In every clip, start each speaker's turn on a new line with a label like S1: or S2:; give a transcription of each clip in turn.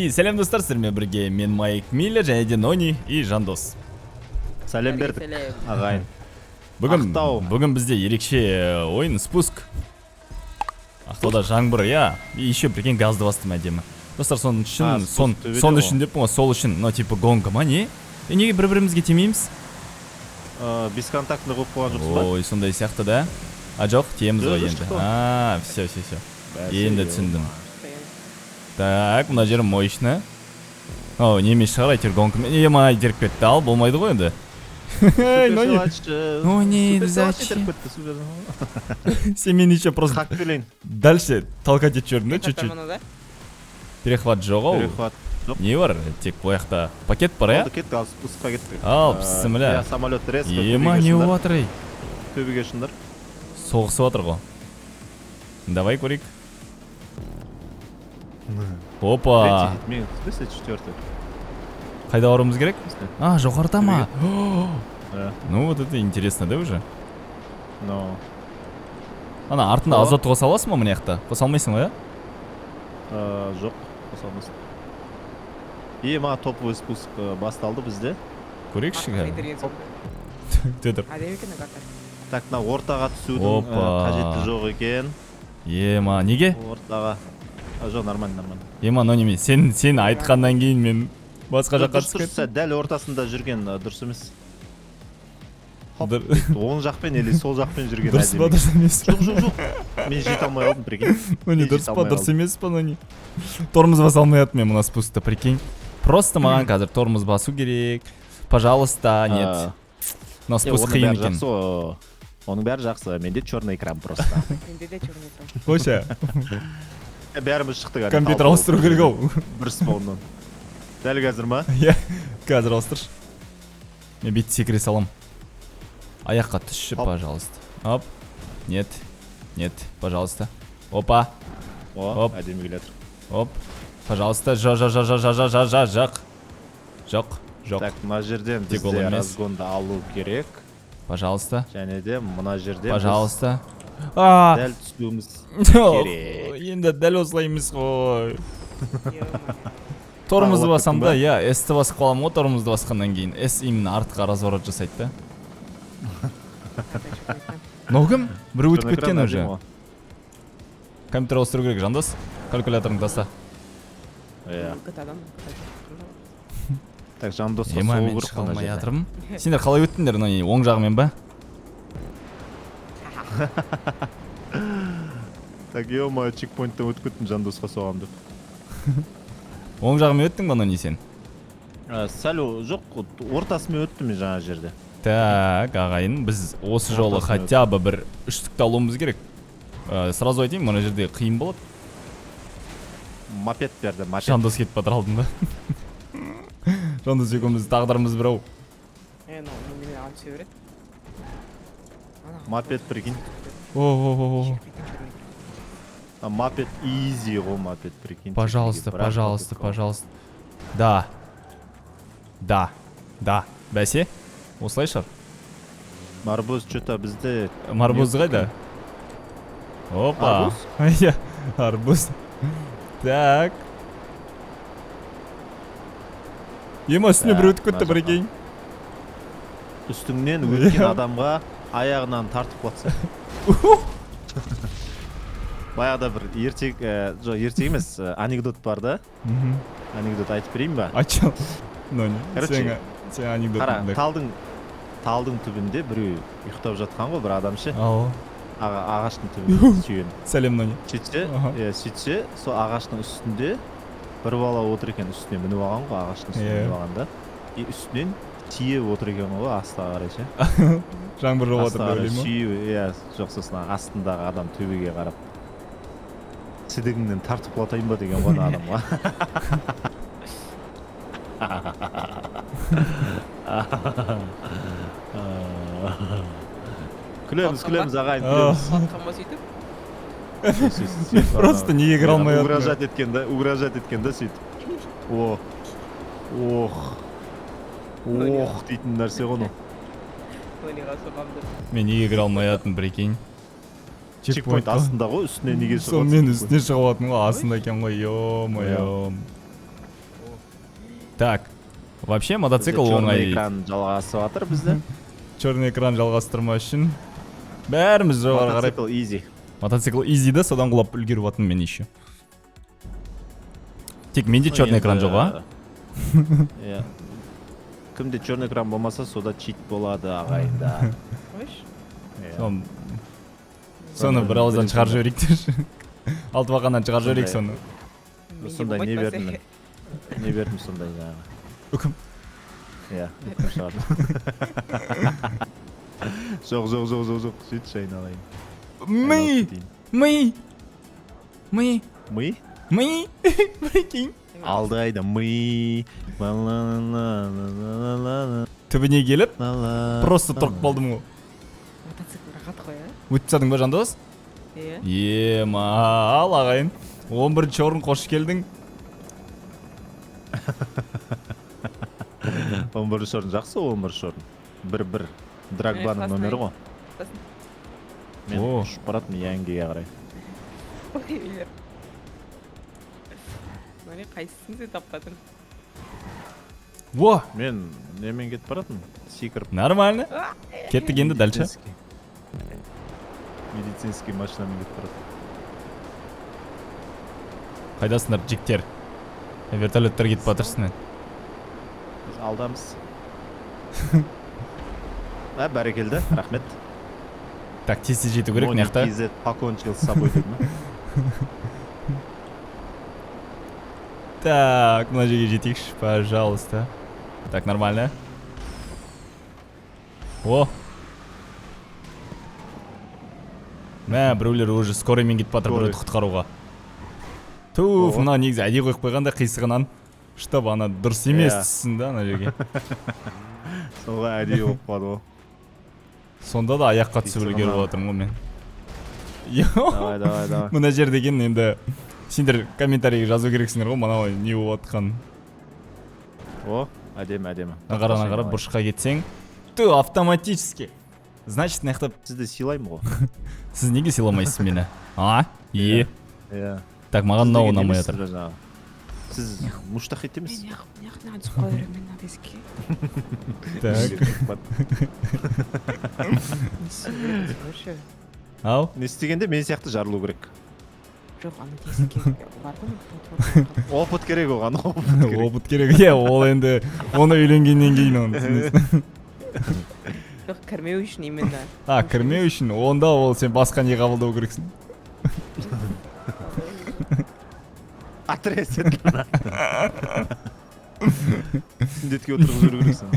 S1: И сәлем, достар, сіздермен бірге мен, Майк Миллер, және де Нони и Жандос.
S2: Сәлем бердік,
S3: Сәлем.
S2: ағайын.
S1: Бүгін
S2: Ақтау.
S1: Бүгін бізде ерекше ойын, спуск. Ақтауда жаңбыр, иә. И еще, прикинь, газды бастым әдемі. Достар, соның үшін,
S2: А, спуск
S1: сон,
S2: төбеде
S1: сон
S2: ғой.
S1: Үшін деппін ғой, сол үшін. Но типа гонка ма, не? Е, неге бір бірімізге тимейміз?
S2: Бесконтактный қойып қойған жоқсыз ба?
S1: Ой, сондай сияқты да. А, жоқ, тиеміз
S2: Жоқ,
S1: ғой
S2: жоқ,
S1: енді.
S2: шықты ғой.
S1: А, все, все, все.
S2: Бәсе,
S1: Енді түсіндім. Так, мына жері мощно. О, неме шығар әйтеуір, гонкамен. Ема, итеріп кетті, ал болмайды ғой енді. Нони, Нони, зачем? Сен мені еще просто
S2: Хак төлейін.
S1: дальше толкать етіп жібердің да чуть-чуть.
S3: Да?
S1: Перехват жоқ ау.
S2: Перехват жоқ.
S1: Не бар? Тек бұл жақта пакет бар, иә?
S2: Болды, кеттік, ал спускқа кеттік.
S1: Ал, бісміллә.
S2: Иә, самолет резко
S1: Ема,
S2: төбеге
S1: не
S2: ұшыңдар.
S1: болып жатыр, ей?
S2: Төбеге ұшыңдар.
S1: Соғысып жатыр ғой. Давай көрейік. Опа.
S2: Третий, мен, в смысле четвертый?
S1: Қайда баруымыз керек?
S2: В смысле?
S1: А, жоғарыда ма?
S2: Да.
S1: Ну, вот это интересно, да, уже?
S2: Но
S1: Ана артында
S2: О.
S1: азот қоса аласың ба мына жақта? Қоса алмайсың ғой, иә?
S2: Жоқ, қоса алмайсың. Ема, топовый спуск басталды бізде.
S1: Көрейікші қазір. Күте тұр.
S3: Әдемі екен карта.
S2: Так, мына ортаға түсудің
S1: Опа.
S2: қажеті жоқ екен.
S1: Ема, неге?
S2: Ортаға. А, жоқ, нормально, нормально.
S1: Ема, но неме, сен айтқаннан кейін мен басқа жаққа
S2: Дұрыс,
S1: түсіп
S2: дұрыс,
S1: кеттім.
S2: дәл ортасында жүрген дұрыс емес. Хоп,
S1: Дұр-
S2: оң жақпен или сол жақпен жүрген
S1: Дұрыс па,
S2: әдемі.
S1: дұрыс емес па?
S2: Жоқ, жоқ, жоқ. Мен жете алмай қалдым, прикинь.
S1: Ну не
S2: Мен
S1: дұрыс
S2: жете
S1: па,
S2: алмай
S1: дұрыс
S2: қалдым.
S1: емес па, ну не. Тормоз баса алмай жатырмын мен мына спускта, прикинь. Просто маған қазір тормоз басу керек. Пожалуйста, нет. Мына
S2: Е,
S1: спуск
S2: оның
S1: қиын
S2: бәрі
S1: екен.
S2: жақсы ғой. Оның бәрі жақсы. Менде черный экран просто.
S3: Менде де черный экран.
S1: Қойшы,
S2: Е, бәріміз шықтық әне,
S1: компьютер
S2: талпынып.
S1: ауыстыру керек ау.
S2: Бір спауннан. Дәл қазір ма?
S1: Иә, қазір ауыстыршы. Мен бүйтіп секіре салам. Аяққа түсші,
S2: Хоп.
S1: пожалуйста. Оп. Нет. Нет, пожалуйста. Опа.
S2: О,
S1: Оп.
S2: әдемі келе жатыр.
S1: Оп. Пожалуйста, жо жо жо жо жо жо жо жо жоқ. Жоқ, жоқ.
S2: Так, мына жерден
S1: Тек ол
S2: бізде
S1: емес.
S2: разгонды алу керек.
S1: Пожалуйста.
S2: Және де мына жерде біз
S1: Пожалуйста. А,
S2: дәл түсуіміз
S1: жоқ.
S2: керек.
S1: Енді дәл осылай емес қой.
S3: Ё-моё.
S1: Тормозды
S2: А,
S1: басам да,
S2: ба?
S1: иә, S-ті басып қаламын ғой тормозды басқаннан кейін. S именно артқа разворот жасайды да.
S3: Карта черный экран.
S1: Мынау кім? Біреу өтіп
S2: Черный
S1: кеткен
S2: экран
S1: уже.
S2: әдемі ғой.
S1: Компьютер ауыстыру керек, Жандос. Калькуляторыңды таста.
S2: Иә.
S3: GTA-дан, GTA.
S2: Так, Жандосқа
S1: Ема,
S2: соғу
S1: мен
S2: керек
S1: шыға
S2: қой мына
S1: алмай
S2: жерде.
S1: жатырмын. Сендер қалай өттіңдер, мына не, оң жағымен ба?
S2: Так, ё-моё, чекпоинттен өтіп кеттім, Жандосқа соғамын деп.
S1: Оң жағымен өттің ба, не сен?
S2: Сәл жоқ, ортасымен өттім мен жаңа жерде.
S1: Так, ағайын, біз осы жолы
S2: Ортасымен
S1: хотя бы бір үштікті алуымыз керек. Сразу айтайын, мына жерде қиын болады.
S2: Мопед берді, мопед.
S1: Жандос кетіп жатыр алдымда. Жандос екеуміз тағдырымыз бір ау.
S3: Е, мынау немене ағын түсе береді. Ана,
S2: Мопед, прикинь.
S1: О, о, о, о.
S3: Прикинь, черный экран.
S2: А, мопед изи ғой, мопед, прикинь.
S1: Пожалуйста,
S2: Бірақ
S1: пожалуйста,
S2: мопед қой.
S1: Пожалуйста. Да. Да. Да. Бәсе? Осылай шығар.
S2: Марбуз что-то бізде.
S1: Марбуз қайда? Опа.
S2: Арбуз?
S1: Иә, арбуз. Так. Ема, үстіне
S2: Так,
S1: біреу өтіп кетті,
S2: мына жаққа.
S1: прикинь.
S2: Үстіңнен өткен
S1: Иә.
S2: адамға аяғынан тартып құлатса. Баяғыда бір ертек, жоқ, ертек емес, анекдот бар да. Анекдот айтып берейін ба?
S1: Айтшы. Ну, не.
S2: Короче,
S1: Сен анекдот.
S2: Қара, талдың түбінде біреу ұйықтап жатқан ғой, бір адам ше.
S1: Ау.
S2: Ағаштың түбінде сүйеніп.
S1: Сәлем, Нони.
S2: Сөйтсе,
S1: Аха.
S2: иә, сөйтсе, сол ағаштың үстінде бір бала отыр екен, үстіне мініп алған ғой, ағаштың үстіне
S1: Иә.
S2: мініп алған да. И үстінен тиеп отыр екен ғой астыға қарай ше.
S1: Жаңбыр жауып жатыр
S2: Астыға
S1: деп
S2: қарай
S1: ойлаймын.
S2: сүйіп, иә, жоқ, сосын астындағы адам төбеге қарап сідігіңнен тартып құлатайын ба деген ғой ана адамға. Күлеміз, күлеміз, ағайын, күлеміз.
S3: Құлатқан ба сөйтіп?
S2: Сөйтіп,
S1: Просто неге кіре алмай жатырмын?
S2: Угрожать еткен да, угрожать еткен да сөйтіп. О. Ох. Ох дейтін нәрсе ғой мынау.
S3: Тониға соғамын деп.
S1: Мен неге кіре алмай жатырмын, прикинь.
S2: Чекпоинт астында ғой, үстіне неге
S1: Сол
S2: шығып
S1: мен
S2: отырсың?
S1: үстіне шығып жатырмын ғой, астында екен ғой, ё-моё. Так, вообще мотоцикл оңай
S2: Черный экран жалғасып жатыр бізде.
S1: Черный экран жалғастырмас үшін бәріміз жоғары қарай.
S2: Мотоцикл изи.
S1: Мотоцикл изи да, содан құлап үлгеріп жатырмын мен еще. Тек менде черный экран жоқ, а?
S2: Иә. Кімде черный экран болмаса, сода чит болады, ағайында.
S3: Қойшы.
S2: Иә.
S1: Соны бір ауыздан шығарып жіберейік деші. Алтыбақаннан шығарып жіберейік соны.
S2: Сондай не бердім мен? Не бердім сондай жаңағы?
S1: Үкім.
S2: Иә, үкім шығардым. Жоқ, жоқ, жоқ, жоқ, жоқ, сөйтші айналайын.
S1: Ми, ми, ми,
S2: Ми?
S1: Ми, прикинь.
S2: Алды айда ми.
S1: Түбіне келіп, просто тұрып қалдым ғой.
S3: Мотоцикл рахат қой, а?
S1: Өтіп тастадың ба, Жандос?
S3: Иә.
S1: Ема, ал ағайын. 11 орын, қош келдің.
S2: 11 орын жақсы, 11 орын. 1-1. Драгбаның номері ғой. Мен ұшып баратырмын Янгиге қарай.
S3: Ой, міне қайсысын сен таппадың?
S1: Во!
S2: Мен немен кетіп баратырмын? Секіріп.
S1: Нормально. Кеттік енді дальше.
S2: Медицинский машинамен кетіп баратырмын.
S1: Қайдасыңдар, жігіттер? Вертолеттер кетіп батырсың.
S2: Біз алдамыз. А, бәрекелді, рахмет.
S1: Так, тез-тез жету керек мына жақта.
S2: KZ покончил с собой деді ма?
S1: Так, мына жерге жетейікші, пожалуйста. Так, нормально. О! Мә, біреулер уже скорыймен кетіп батыр біреуді құтқаруға. Туф, мына негізі әдейі қойып қойған да қисығынан, чтобы ана дұрыс емес түссін да ана жерге.
S2: Солға әдейі болып қалды ғой.
S1: Сонда да аяққа түсіп үлгеріп жатырмын ғой мен.
S2: Давай, давай, давай.
S1: Мына жер деген енді сендер комментарийге жазу керексіңдер ғой, мынау не болып жатқанын.
S2: О, әдемі, әдемі.
S1: Ана қара, ана қара, бұрышқа кетсең, ту, автоматически. Значит, мына жақта
S2: Сізді сыйлаймын ғой.
S1: Сіз неге сыйламайсыз мені? А? Е.
S2: Иә.
S1: Так, маған мынау ұнамай жатыр.
S2: Сіз муштахит емес.
S3: Мен неғып түсіп қала беремін мен мына тесікке.
S1: Так.
S3: Не істеу керек вообще?
S1: Ау?
S2: Не істегенде мен сияқты жарылу керек.
S3: Жоқ, ана тесікке бар ғой, платформа.
S2: Опыт керек оған, опыт керек.
S1: Опыт керек. Иә, ол енді оны үйленгеннен кейін оны түсінесің.
S3: Жоқ, кірмеу үшін именно.
S1: А, кірмеу үшін. Онда ол сен басқа не қабылдау керексің?
S2: Отрез етті. Сүндетке отырғызып жіберу керексің.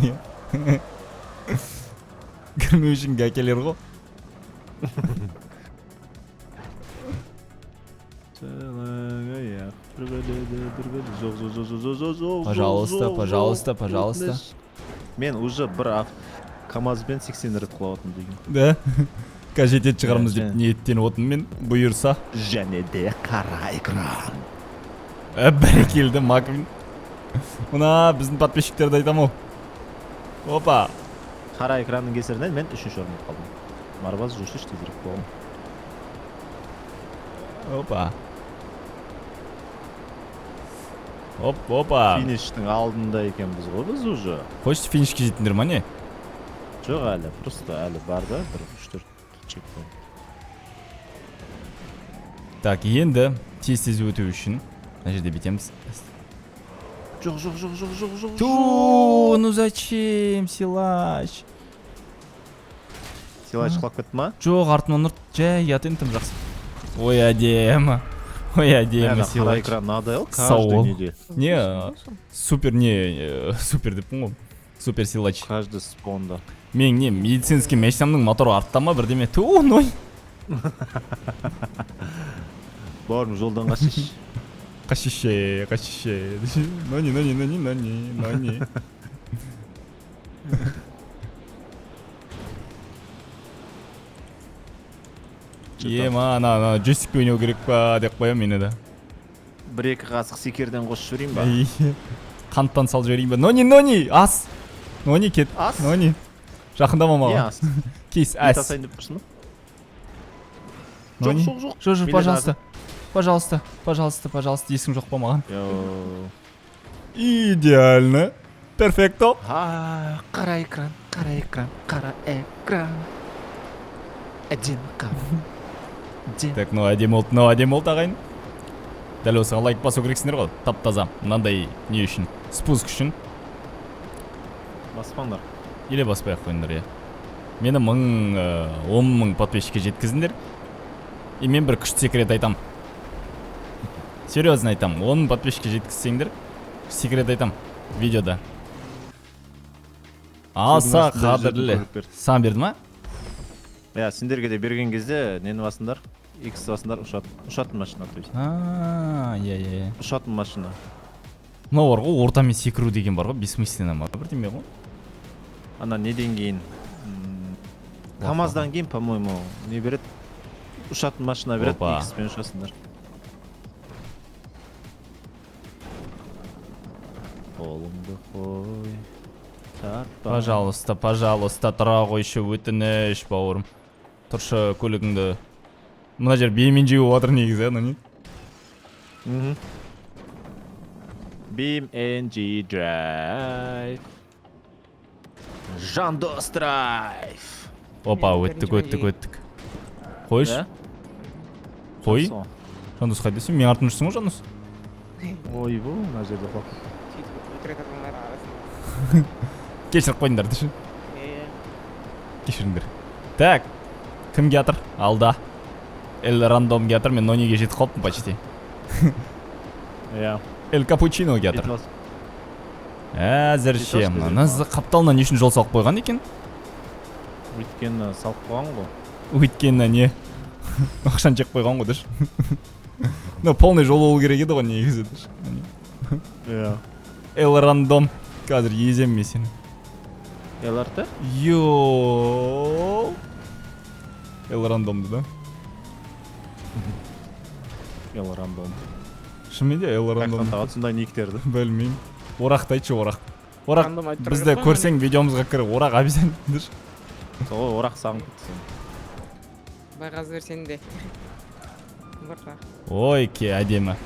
S1: Кірмеу үшін әкелер ғой. Пожалуйста, пожалуйста, пожалуйста.
S2: Мен уже бір КамАЗбен 80 рет құлап отырмын деген.
S1: Да? Қазір жететін шығармыз деп ниеттеніп отырмын мен, бұйырса.
S2: Және де қара экран.
S1: Бәрекелді, Маквин. Мына біздің подписчиктерді айтам ау. Опа.
S2: Қара экранның кесірінен мен 3-ші орында қалдым. Марбаз, жүрсінші тезірек болғым.
S1: Опа. Оп, опа.
S2: Фиништің алдында екенбіз ғой біз уже.
S1: Хочешь финишке жеттіңдер ма не?
S2: Жоқ әлі, просто әлі бар да, бір 3-4 чекпоинт.
S1: Так, енді тез-тез өту үшін мына жерде бүйтеміз.
S2: Жоқ, жоқ, жоқ, жоқ, жоқ, жоқ,
S1: Ту, ну зачем, силач?
S2: Силач құлап кетті ма?
S1: Жоқ, артымнан ұрды. Жай, ұят енді тым жақсы. Ой, әдемі. Ой, әдемі,
S2: Қара
S1: силач.
S2: экран надоел
S1: Сау
S2: каждый
S1: бол.
S2: неде.
S1: Не, супер не, супер деппін ғой. Супер силач.
S2: Каждый спонда.
S1: Мен не, медицинский машинамның моторы артта ма бірдеме? Ту, ной.
S2: Бауырым, жолдан қашыш.
S1: Қашише, қашише. Нони, нони, нони, нони, нони. Ема, ана, ана, джойстикпен ойнау керек па деп қоямын мен де.
S2: Бір-екі қасық секерден қосып жіберейін ба?
S1: Ей, қанттан салып жіберейін ба? Нони, нони, ас. Нони, кет.
S2: Ас?
S1: Нони. Жақындама
S2: Не
S1: маған.
S2: ас?
S1: Кейс,
S2: Ет
S1: әс.
S2: асайын деп тұрсың ба?
S1: Нони.
S2: Жоқ, жоқ, жоқ.
S1: Жоқ, жоқ,
S2: Менен
S1: пожалуйста. Пожалуйста, пожалуйста, пожалуйста, есім жоқ па маған?
S2: Йоу.
S1: Идеально. Перфекто.
S2: А, қара экран, қара экран, қара экран. Әдемі қара. Әдемі.
S1: Так, мынау әдемі болды, мынау әдемі болды, ағайын. Дәл осыған лайк басу керексіңдер ғой. Тап таза. Мынандай не үшін? Спуск үшін.
S2: Баспаңдар.
S1: Или баспай ақ қойыңдар, иә. Мені 10 000 подписчикке жеткізіңдер. И мен бір күшті секрет айтам. Серьезно айтам. 10 000 подписчикке жеткізсеңдер, секрет айтам видеода. Аса
S2: Судың астында жүзетін
S1: қадірлі.
S2: көлік берді.
S1: Саған берді ма?
S2: Иә, сендерге де берген кезде нені басыңдар? X басыңдар, ұшатын. Ұшатын машина, то есть.
S1: А, иә, иә, иә.
S2: Ұшатын машина.
S1: Мынау бар ғой, ортамен секіру деген бар ғой, бессмысленно ма? Бірдеме ғой.
S2: Ана неден кейін? КамАЗдан кейін, по-моему, не береді? Ұшатын машина береді,
S1: Опа.
S2: X-пен ұшасыңдар. Қолыңды қой. Тартпа.
S1: Пожалуйста, пожалуйста, тұра қойшы, өтініш, бауырым. Тұршы көлігіңді. Мына жер биемен жеуіп жатыр негізі, ана не?
S2: Мгм. BeamNG Drive. Жандос Drive.
S1: Опа,
S3: Мен
S1: өттік,
S3: бірінші
S1: өттік,
S3: мен
S1: өттік. Қойшы,
S2: Иә?
S1: қой.
S2: Жақсы.
S1: Жандос қайда сен? Менің артымда жүрсің ғой, Жандос.
S2: Ойбу, мына жерде құлап кеттім.
S3: Сөйтіп өтірік адамдар арасында.
S1: Кешіріп қойыңдар деші.
S3: Е,
S1: Кешіріңдер. Так, кім келатыр? Алда. Эль Рандом келатыр, мен Нониге жетіп қалыппын почти.
S2: Иә.
S1: Эль Капучино келатыр.
S2: Жетіп алсын.
S1: Әзірше
S2: Жетіп алсын,
S1: мына қапталына не үшін жол салып қойған екен?
S2: Өйткені салып қойған ғой.
S1: Өйткені не? Ақшаны жеп қойған ғой деші. Ну, полный жол болу керек еді ғой негізі деші.
S2: Иә.
S1: Эл Рандом. Қазір езем мен сені.
S2: ЛРТ?
S1: Йоу. Эл Рандомды да?
S2: Эл Рандом.
S1: Шынымен де Эл
S2: Қаяқтан
S1: Рандом.
S2: табады сондай никтерді?
S1: Білмеймін. Орақты айтшы, орақ. Орақ,
S3: Рандом айтып тұра
S1: бізді
S3: керек қой,
S1: көрсең видеомызға кір, орақ обязательно деші.
S2: Сол орақ сағынып кетті сені.
S3: Байғазы бер сені де. Бар тағы.
S1: Ой, ке, әдемі.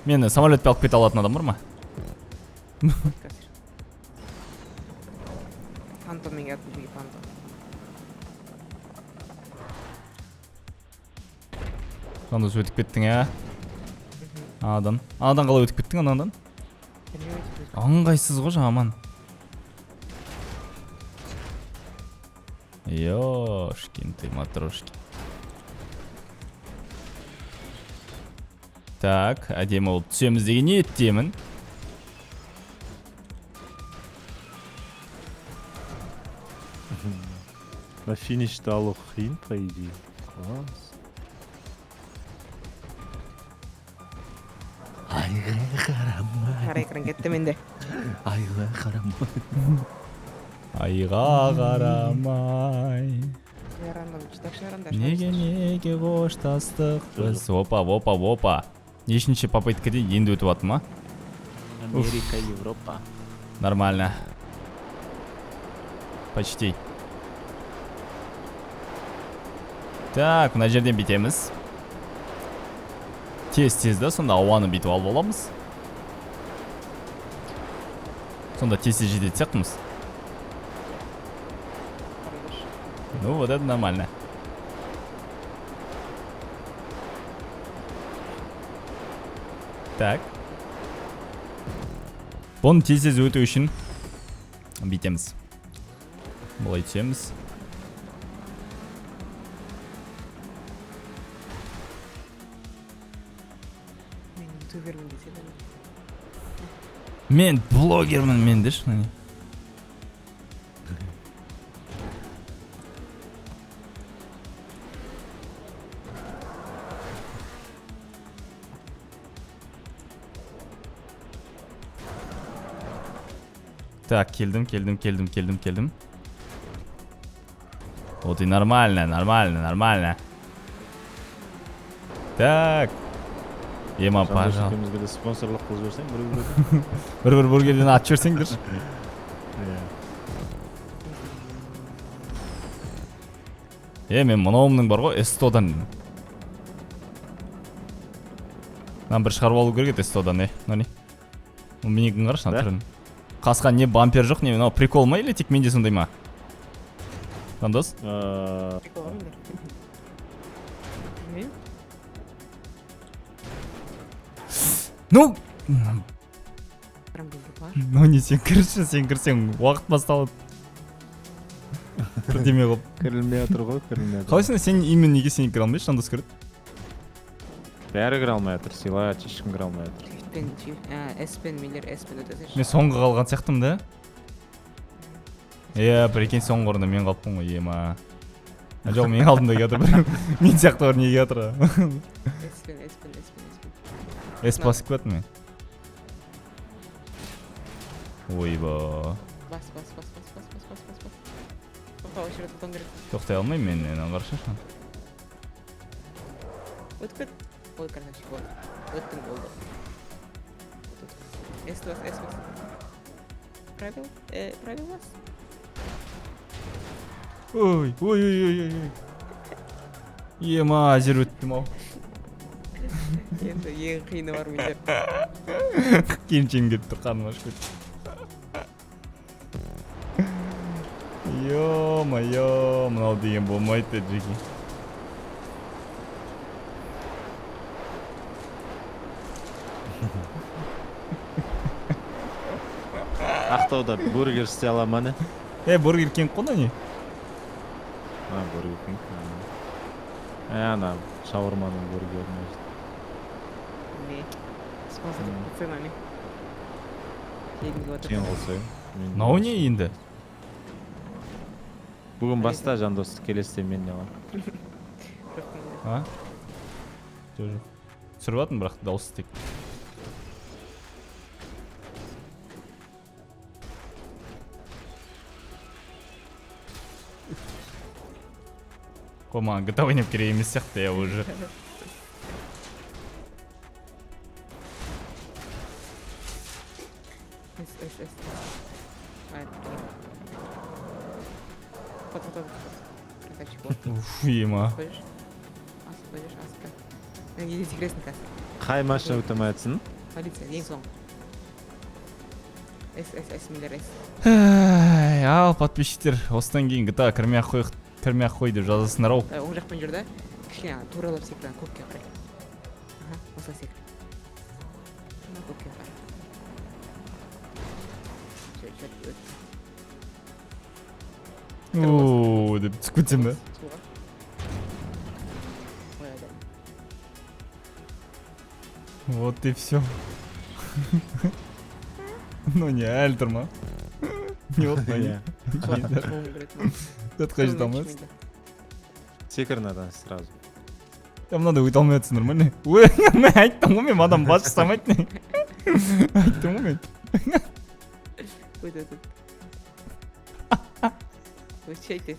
S1: Мені самолетпен алып кете алатын адам бар ма?
S3: Қазір. Фантоммен келатыр бізге, фантом.
S1: Жандос өтіп кеттің, ә? Анадан. Анадан қалай өтіп кеттің, анадан?
S3: Білмеймін, әйтеуір.
S1: Ыңғайсыз ғой жаман. Ёшкин ты матрошки. Так, әдемі болып түсеміз деген ниеттемін.
S2: На финишті алу қиын, по идее. Класс. Айға қарамай.
S3: Қара экран кетті менде.
S2: Айға қарамай.
S1: Айға қарамай.
S3: Рандом, жетекші рандом.
S1: Неге, неге қоштастық біз? Опа, опа, опа. Нешінші попыткаде енді өтіп атты ма?
S2: Америка, Европа.
S1: Нормально. Почти. Так, мына жерден бүйтеміз. Тез-тез да, сонда ауаны бүйтіп алып аламыз. Сонда тез-тез жететін сияқтымыз. Ну, вот это нормально. Так. Бұны тез-тез өту үшін бүйтеміз. Былай түсеміз.
S3: Мен ютубермін десе де.
S1: Мен блогермін мен деші. Так, келдім, келдім, келдім, келдім, келдім. Вот и нормально, нормально, нормально. Так. Ема,
S2: Жандос
S1: пожалуйста.
S2: екеумізге де спонсорлық қылып жіберсең, біреу-біреу.
S1: Бір-бір бургерден атып жіберсеңдерші.
S2: Иә.
S1: Е, мен мынауымның бар ғой, S100-дан. Мынаны бір шығарып алу керек еді СТО-дан, е, Нони. Менікін қарашы, ана
S2: Да?
S1: түрін. Қасқа не бампер жоқ, не мынау прикол ма или тек менде сондай ма? Жандос?
S3: Прикол ғой менде. Білмеймін.
S1: Ну,
S3: Прям бар.
S1: ну не сен кірші, сен кірсең уақыт басталады. Бірдеме қылып.
S2: Кірілмей жатыр ғой, кірілмей жатыр.
S1: Қалайсың, сен именно неге сен кіре алмайсың, Жандос кіреді?
S2: Бәрі кіре алмай жатыр, сыйлач, ешкім кіре алмай жатыр.
S3: Shift-пен, S-пен, мейлер S-пен өтесің.
S1: Мен соңғы қалған сияқтымын да. Иә, прикинь, соңғы орында мен қалыппын ғой, ема. А жоқ, менің алдымда келе жатыр біреу. Мен сияқты бір не келе жатыр.
S3: S-пен, S-пен, S-пен, S-пен.
S1: S басып кеттім мен. Ойба.
S3: Бас, бас, бас, бас, бас, бас, бас, бас, бас. Тоқта, осы жерде тоқтауың керек.
S1: Тоқтай алмаймын мен, мынаны қарашы.
S3: Өтіп кет. Ой, красавчик, болды. Өттің, болды. S бас, S бас. Правил? Правил бас?
S1: Ой, ой, ой, ой, ой, ой. Ема, әзер өттім ау.
S3: Енді ең қиыны бар менде.
S1: Келіншегім келіп тұр, қарным ашып кетті. Ё-моё, мынау деген болмайды, Джеки.
S2: Ақтауда бургер істей ала ма, не?
S1: Е, Бургер Кинг қой, не?
S2: А, Бургер Кинг. Ана шаурманың бургері может.
S3: Не. Спонсор ценами. Жегім келіп отыр.
S2: Сен қылсаң.
S1: Мынау не енді?
S2: Бүгін баста, Жандос, келесіде мен не аламын.
S3: Жоқ, менде.
S1: А? Жоқ, жоқ. Түсіріп жатырмын, бірақ дауыс тек. Қой, маған GTA ойнап керек емес сияқты, я уже.
S3: S, S, S, S. Ай, вот, вот, вот, вот. Красавчик, вот.
S1: Уф, ема.
S3: Қойшы. Асып қойшы, асып. Неге секіресің қазір?
S2: Қай машина өте алмай жатсың?
S3: Полиция, ең соңғы. S, S, S, миллер, S.
S1: Ай, ал, подписчиктер, осыдан кейін GTA кірмей ақ қой, кірмей ақ қой деп жазасыңдар ау.
S3: Оң жақпен жүр да, кішкене ана туралап секір, ана көкке қарай. Аха, осылай секір. Ана көкке қарай. Всё, чётко өтті.
S1: Ооо, деп түсіп кетсем ба?
S3: Суға. Ой, адам.
S1: Вот и все. Ну не, әлі тұр ма? Не болды, не?
S2: Иә.
S3: Суға кіреді.
S1: Затқа жете алмайсың.
S2: Секір мынадан сразу.
S1: Я мынандай өте алмай жатсың нормально. Ой, мен айттым ғой, мен адам бас жасамайды не. Айттым ғой мен.
S3: Өт, өт, өт. Өтшейтес.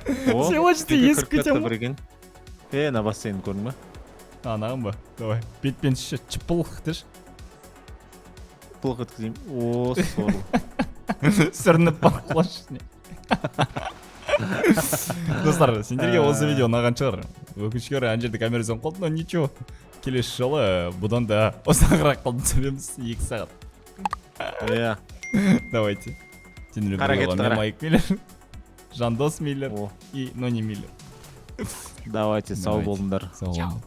S2: О,
S1: Сыйлашты,
S2: үйге
S1: есіп
S2: кіріп кетті
S1: кетемін ғой.
S2: прикинь. Е, ана бассейн көрдің ба?
S1: Анаған ба? Давай. Бетпен түсші, чыпылық деші.
S2: Пылқ еткізейін. О, сорлы.
S1: Сүрініп барып құлашы. Достар, сендерге осы видео ұнаған шығар. Өкінішке орай ана жерде камера сөніп қалды, но ничего. Келесі жолы бұдан да ұзағырақ қылып түсіреміз, 2 сағат.
S2: Иә.
S1: Давайте. Сендермен
S2: Қара
S1: бірге
S2: кетті,
S1: болған мен
S2: қара.
S1: Майк Миллер, Жандос Миллер
S2: О,
S1: и Нони Миллер.
S2: давайте, сау
S1: Давайте.
S2: болыңдар.
S1: Сау болыңдар.